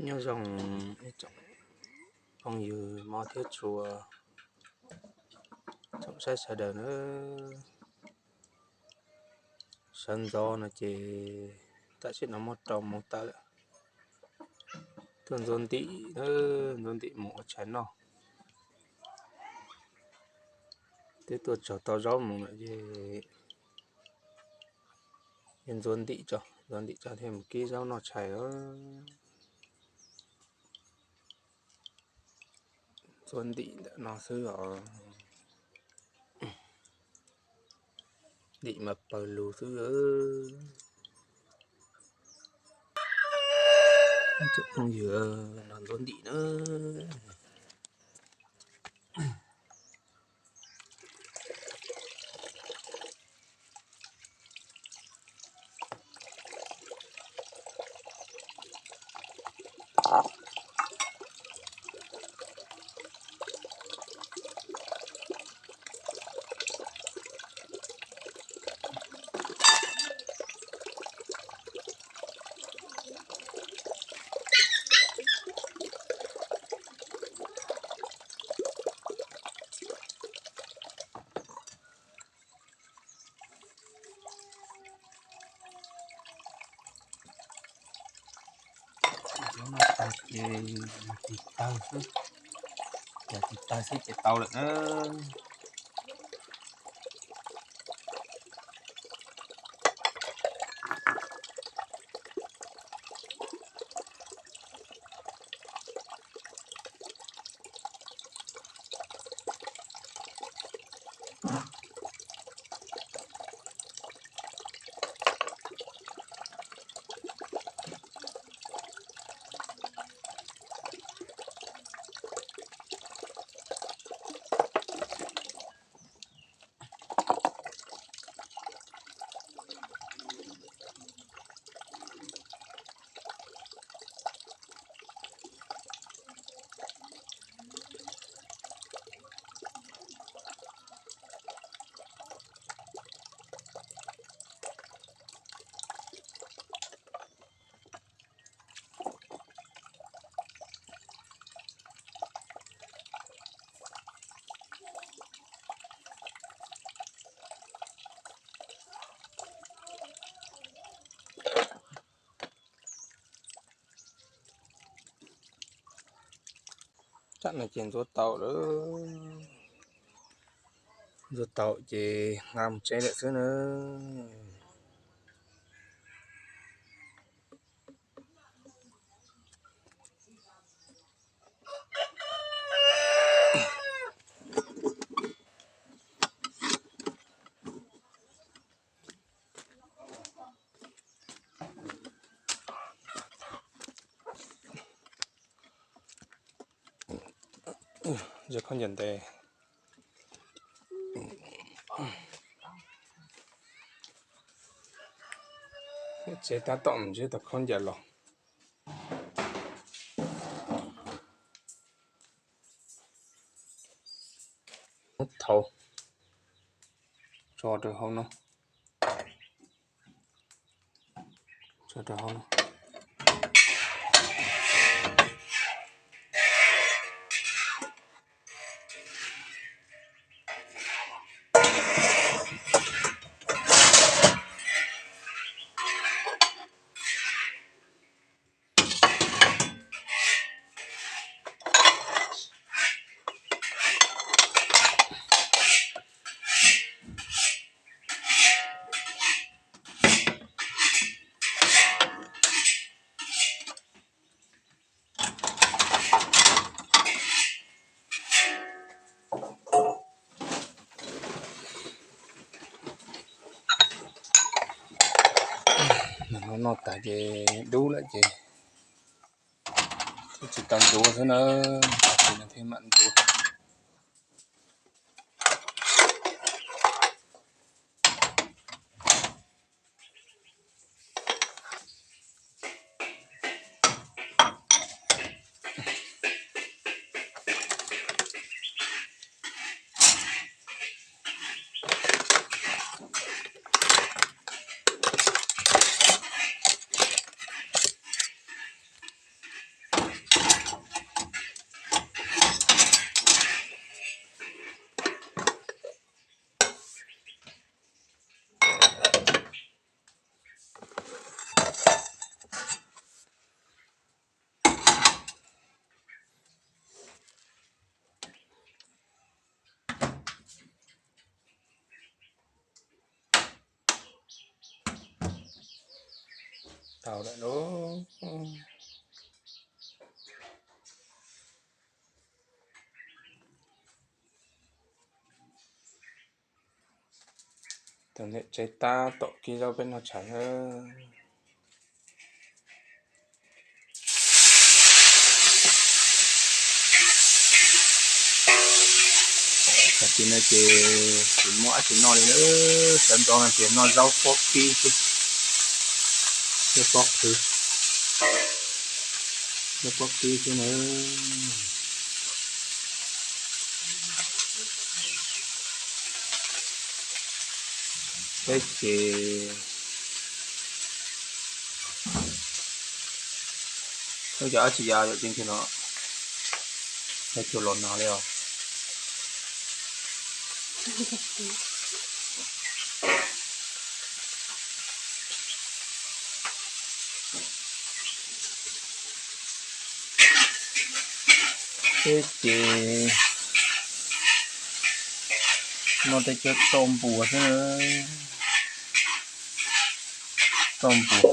Nyob zoo ib tsoom phooj ywg mob thiab tshua, tsoom saib sawv daws na. Sawv ntxov no ces tam sim no muab rau mus tawm lawm. Tuaj ntxuav ntim, ntxuav ntim mus ua tshais noj. Twb tuaj tsaug tau zaub mus lawm ces ntxuav ntim tso, ntxuav ntim tso thiaj mus kib zaub noj tshais. Ntxuav ntim ntawm no xwb os. Ntim mas pawg lug xwb. Tsoom phooj ywg, no ntxuav ntim na. Ntxuav no tag ces yog tig tawg xwb, yog tig tawg xwb ces tau lawm na. Tsam no ces ntxuav tau lawm. Ntxuav tau ces nqa mus tsev lawm xwb na. Zaws khaub ncaws ntev. Tsev tab tom mus ntsib tau khaub ncaws los. Muab thau tso rau hauv no. Tso rau hauv no. Noj tag ces dub lawm ces tsis tau ntxuav xwb na, tsis no thiaj mam ntxuav. Tau lawm lauj. Tus niam tsev tab tom kib zaub peb noj tshais na. Tam sim no ces tsis muaj dab tsi noj li na, sawv ntxov no ces noj zaub pob kib xwb, zaub pob qhwv, zaub pob kib xwb na. Peb ces, peb cov dab tsi ya yom, ces no yog cua los nag li os. Peb ces noj tej cov txoj npuas xwb na, txoj npuas.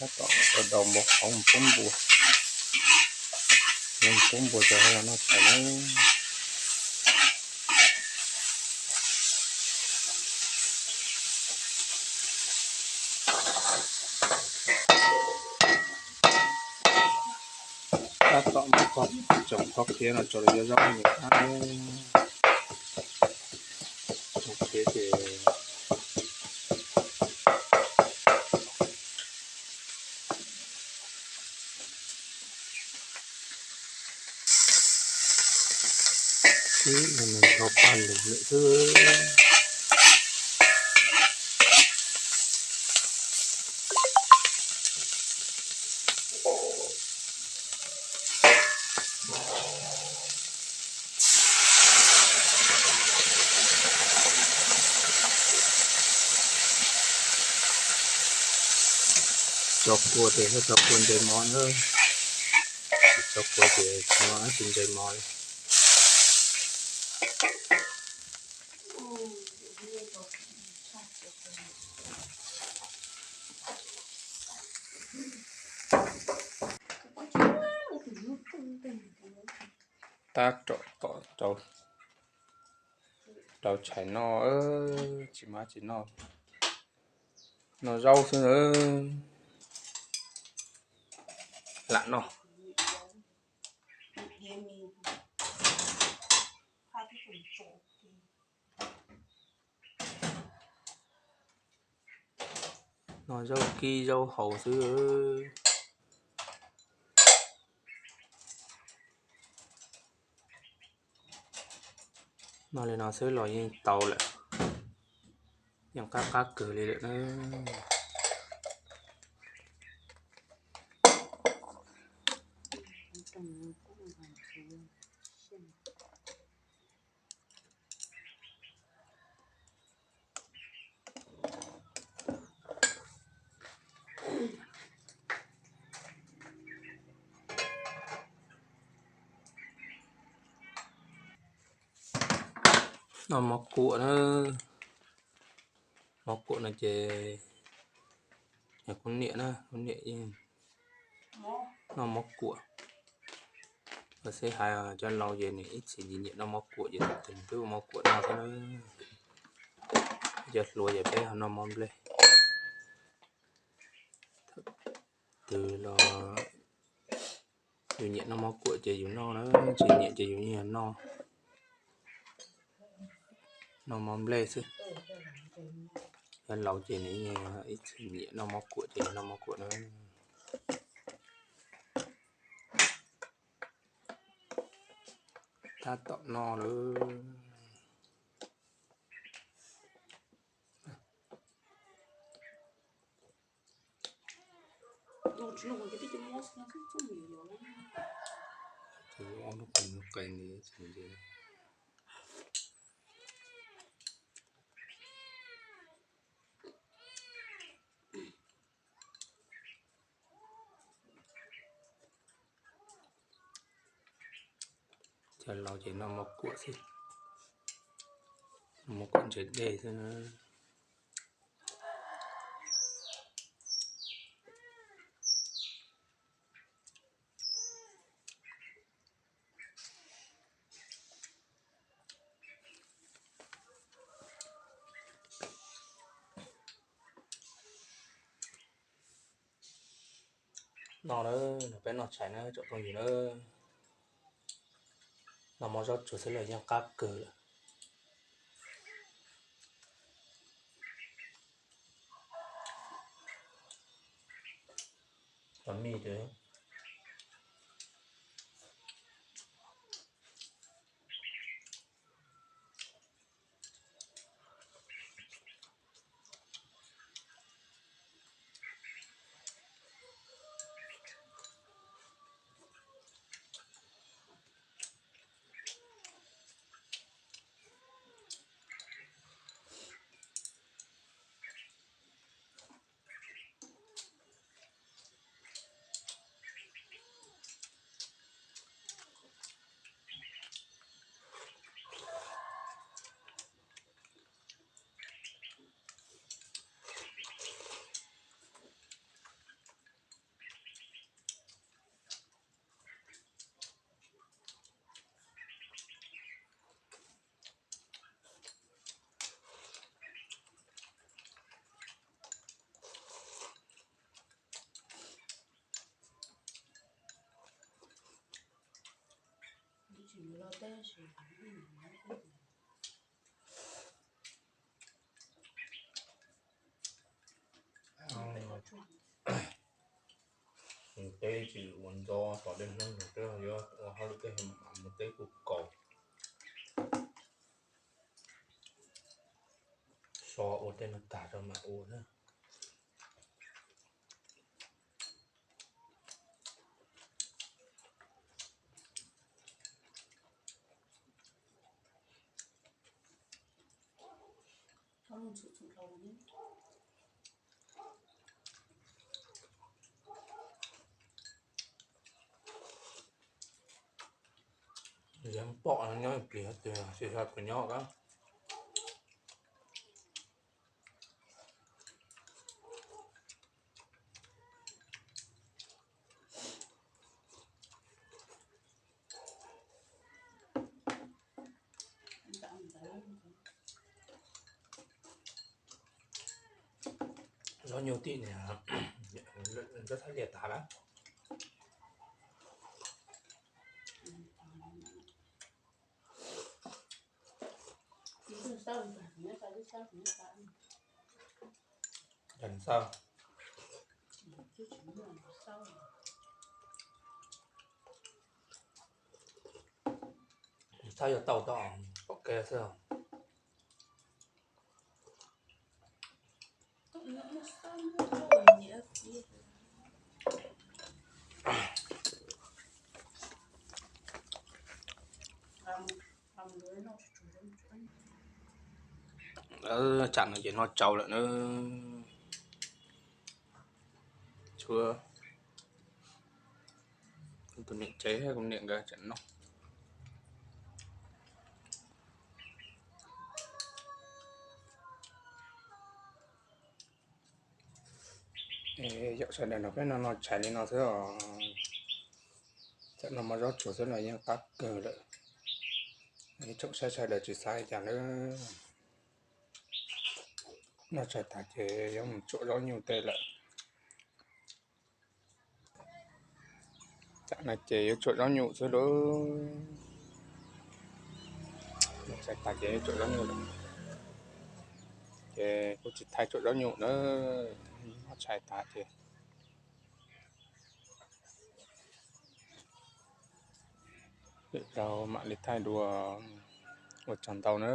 Tab tom daus npua qhauv mus pub npua, mus pub npua ces ho los noj tshais na. Tab tom muab tsoom qhov qhiav no tso rau cov zaub me nyuam qab. Tsoom qhov qhiav ces Ib no nws ncho paj lug lawm xwb. Tso kua ces thiaj tso kua ntsais mov na, tsis tso kua ces tsis muaj dab tsi ntsais mov li. Tab tom tom rau tshais noj, tsis muaj dab tsi noj, noj zaub xwb na. Lam noj. Noj zaub kib zaub haus xwb. Noj li no xwb los yeej tau lawm, yeej qab qab kawg li lawm na. Noj mov kuam na, mov kuam no ces kuv niam na, kuv niam yeej noj mov kuam. Xib hais cov laus ces nws ib txwm nyiam noj mov kuam ces tus twg twb ua mov kuam noj xwb na. Cov hluas ces peb ho noj mov nplej. Twg los yus nyiam noj mov kuam ces yus noj na, tsis nyiam ces yus yeej noj, noj mov nplej xwb. Cov laus ces nws ib txwm nyiam noj mov kuam ces noj mov kuam na. Tab tom noj lawm. Cov laus ces noj mov kuam xwb, noj mov kuam ntse dej xwb na. No na, peb noj tshais na tsoom phooj ywg na. Noj mov zaub tsuag xwb los yeej qab kawg lawm. Cov mij ces Mus teb tsis ua ntxov tom dej hnub no, twb yuav ua hauj lwm tej mam mus teb kuj kaus. So ua tej no tag rau mam ua na. Yeej pom nyob plis tiag, tsis yog kuv nyob kab. Zaub nyuj tim niag ncuav thaj lias tas lawm. Yog xaub. Xaub yuav tau tau pom kev xwb. Tsam no ces noj tsau lawm na. Tshuav tus niam tsev thiab kuv niam nkawd tseem noj. Yaum sawv daws no peb noj noj tshais li no xwb os. Txawm noj mov zaub tsuag xwb los yeej qab kawg lawm. Ib tsoom saib sawv daws tsis xav li cas lawm. Noj tshais tas ces yuav mus tsuam zaub nyuj tej lawm. Tsam no ces yuav tsuam zaub nyuj xwb lauj. Noj tshais tas ces yuav tsuam zaub nyuj lawm. Ces kuv tsis thaij tsuam zaub nyuj na, noj tshais tas ces lwm zaus mam li thaij dua. Ua tsaug ntau na,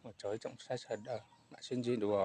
ua tsaug ib tsoom saib sawv daws, mam sib ntsib dua.